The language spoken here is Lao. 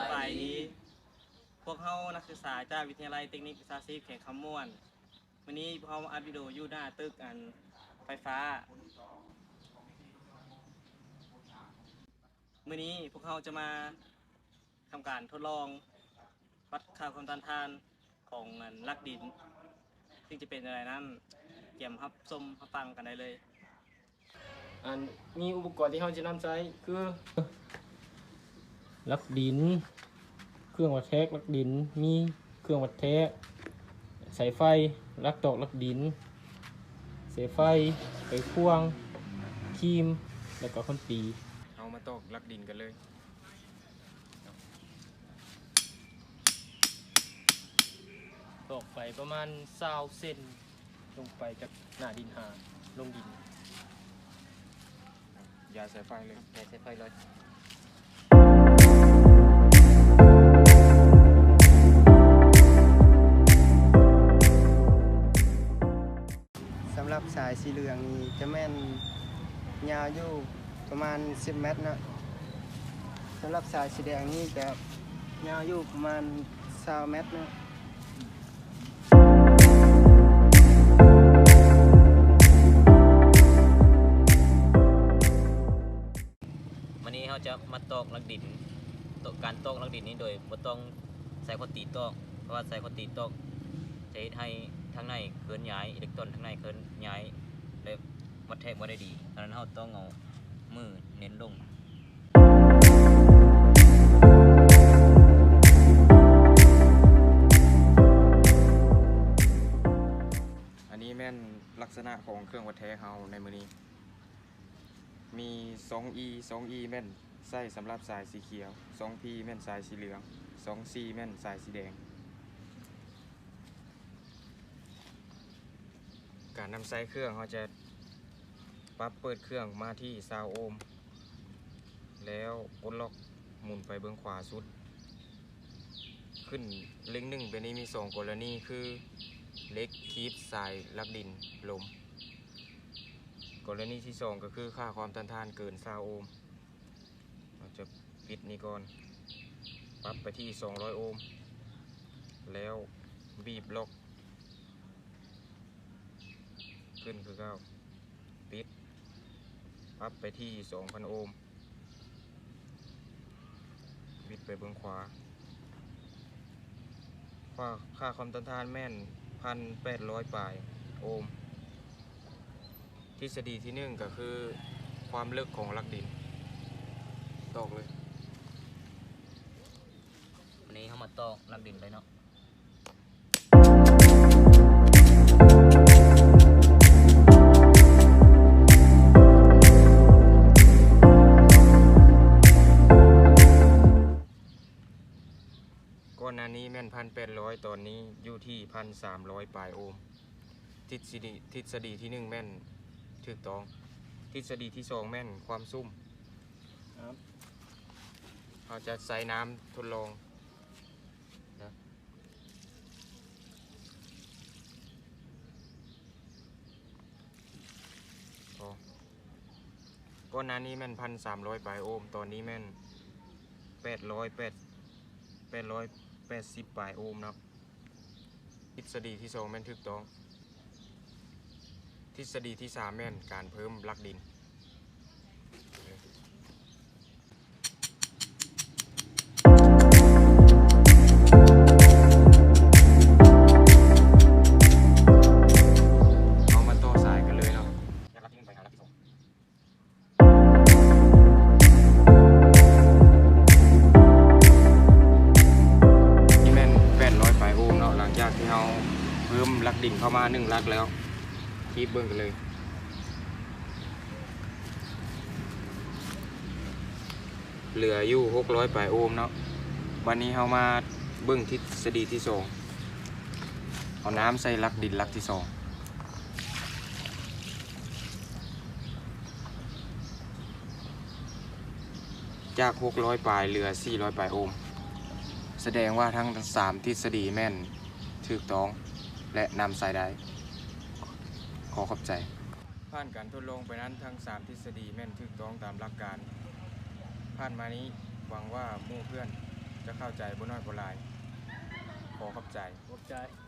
ສະບາຍດີ ພວກເຮົານັກສຶກສາຈາກວິທະຍາໄລເຕັກນິກວິຊາຊີບແຂວງຄຳມ່ວນ. ມື້ນີ້ພວກເຮົາມາອັດວິດີໂອຢູ່ໜ້າຕຶກອັນໄຟຟ້າ. ມື້ນີ້ພວກເຮົາຈະມາ ທຳການທົດລອງວັດຄ່າຄວາມຕ້ານທານຂອງອັນຫຼັກດິນ ຊຶ່ງຈະເປັນຈັ່ງໃດນັ້ນ ກຽມຮັບຊົມຮັບຟັງກັນໄດ້ເລີຍ. ອັນ ມີອຸປະກອນທີ່ເຮົາຈະນຳໃຊ້ຄື ຫຼັກດິນ, ເຄື່ອງວັດແທກຫຼັກດິນ, ມີເຄື່ອງວັດແທກ, ສາຍໄຟ, ຫຼັກຕອກຫຼັກດິນ, ສາຍໄຟ, ໄຂຄວງ, ຄີມ ແລ້ວກໍຄົນຕີ. ເຮົາມາຕອກຫຼັກດິນກັນເລີຍ. ຕອກໄປປະມານຊາວເຊັນ ລົງໄປຈາກໜ້າດິນຫາລົງດິນ. ຢາຍສາຍໄຟເລີຍ. ຢາຍສາຍໄຟເລີຍ. ສຳລັບສາຍສີເຫຼືອງນີ້ຈະແມ່ນຍາວຢູ່ປະມານສິບແມັດເນາະ, ສຳລັບສາຍສີແດງນີ້ຈະຍາວຢູ່ປະມານຊາວແມັດເນາະ. ມື້ນີ້ເຮົາຈະມາຕອກຫຼັກດິນ. ການຕອກຫຼັກດິນນີ້ໂດຍບໍ່ຕ້ອງໃຊ້ຂົວຕີຕອກ, ເພາະວ່າໃຊ້ຂົວຕີຕອກຈະເຮັດໃຫ້ທາງໃນເຄື່ອນຍ້າຍ, ອີເລັກຕຣອນທາງໃນເຄື່ອນຍ້າຍ ແລະ ວັດແທກບໍ່ໄດ້ດີ. ສະນັ້ນເຮົາຕ້ອງເອົາມືເນັ້ນລົງ. ອັນນີ້ແມ່ນລັກສະນະຂອງເຄື່ອງວັດແທກເຮົາໃນມື້ນີ້. ມີຊ່ອງອີ, ຊ່ອງອີແມ່ນໃຊ້ສຳລັບສາຍສີຂຽວ, ຊ່ອງພີແມ່ນສາຍສີເຫຼືອງ, ຊ່ອງຊີແມ່ນສາຍສີແດງ. ການນຳໃຊ້ເຄື່ອງ ເຮົາຈະປັບເປີດເຄື່ອງມາທີ່ຊາວໂອມ ແລ້ວປົດລັອກໝູນໄປເບື້ອງຂວາສຸດ. ຂຶ້ນເລກໜຶ່ງ ແບບນີ້ມີສອງກໍລະນີ ຄືເຫຼັກ, ຄີບ, ສາຍຫຼັກດິນ, ລົມ. ກໍລະນີທີສອງ ກໍຄືຄ່າຄວາມຕ້ານທານເກີນຊາວໂອມ. ເຮົາຈະປິດນີ້ກ່ອນ, ປັບໄປທີ່ສອງຮ້ອຍໂອມ ແລ້ວບີບລັອກ ຂຶ້ນຄືເກົ່າ, ປິດ, ປັບໄປທີ່ສອງພັນໂອມ. ບິດໄປເບື້ອງຂວາ. ຄ່າ, ຄ່າຄວາມຕ້ານທານແມ່ນພັນແປດຮ້ອຍປາຍໂອມ. ທິດສະດີທີໜຶ່ງ ກໍຄືຄວາມເລິກຂອງຫຼັກດິນ. ຕອກເລີຍ. ວັນນີ້ເຮົາມາຕອກຫຼັກດິນໄປເນາະ. ກ່ອນໜ້ານີ້ແມ່ນພັນແປດຮ້ອຍ, ຕອນນີ້ຢູ່ທີ່ພັນສາມຮ້ອຍປາຍໂອມ. ທິດສະດີ, ທິດສະດີທີໜຶ່ງແມ່ນຖືກຕ້ອງ. ທິດສະດີທີສອງແມ່ນຄວາມຊຸ່ມ. ເຮົາຈະໃສ່ນ້ຳທົດລອງນະ. ພໍ. ກ່ອນໜ້ານີ້ແມ່ນພັນສາມຮ້ອຍປາຍໂອມ, ຕອນນີ້ແມ່ນແປດຮ້ອຍແປດ, ແປດຮ້ອຍແປດສິບປາຍໂອມເນາະ. ທິດສະດີທີສອງແມ່ນຖືກຕ້ອງ. ທິດສະດີທີສາມແມ່ນການເພີ່ມຫຼັກດິນ. ເຮົາມາຕໍ່ສາຍກັນເລີຍເນາະ. ນີ້ແມ່ນແປດຮ້ອຍປາຍໂອມເນາະ. ຫຼັງຈາກທີ່ເຮົາເພີ່ມຫຼັກດິນເຂົ້າມາໜຶ່ງຫຼັກແລ້ວ, ຄີບເບິ່ງກັນເລີຍ. ເຫຼືອຢູ່ຫົກຮ້ອຍປາຍໂອມເນາະ. ບັດນີ້ເຮົາມາເບິ່ງທິດສະດີທີສອງ. ເອົານ້ຳໃສ່ຫຼັກດິນຫຼັກທີສອງ. ຈາກຫົກຮ້ອຍປາຍ ເຫຼືອສີ່ຮ້ອຍປາຍໂອມ. ສະແດງວ່າທັງສາມທິດສະດີແມ່ນຖືກຕ້ອງ ແລະ ນຳໃຊ້ໄດ້. ຂໍຂອບໃຈ. ຜ່ານການທົດລອງໄປນັ້ນ, ທັງສາມທິດສະດີແມ່ນຖືກຕ້ອງຕາມຫຼັກການ. ຜ່ານມານີ້, ຫວັງວ່າໝູ່ເພື່ອນຈະ ເຂົ້າໃຈບໍ່ນ້ອຍບໍ່ຫຼາຍ. ຂໍຂອບໃຈ. ຂອບໃຈ.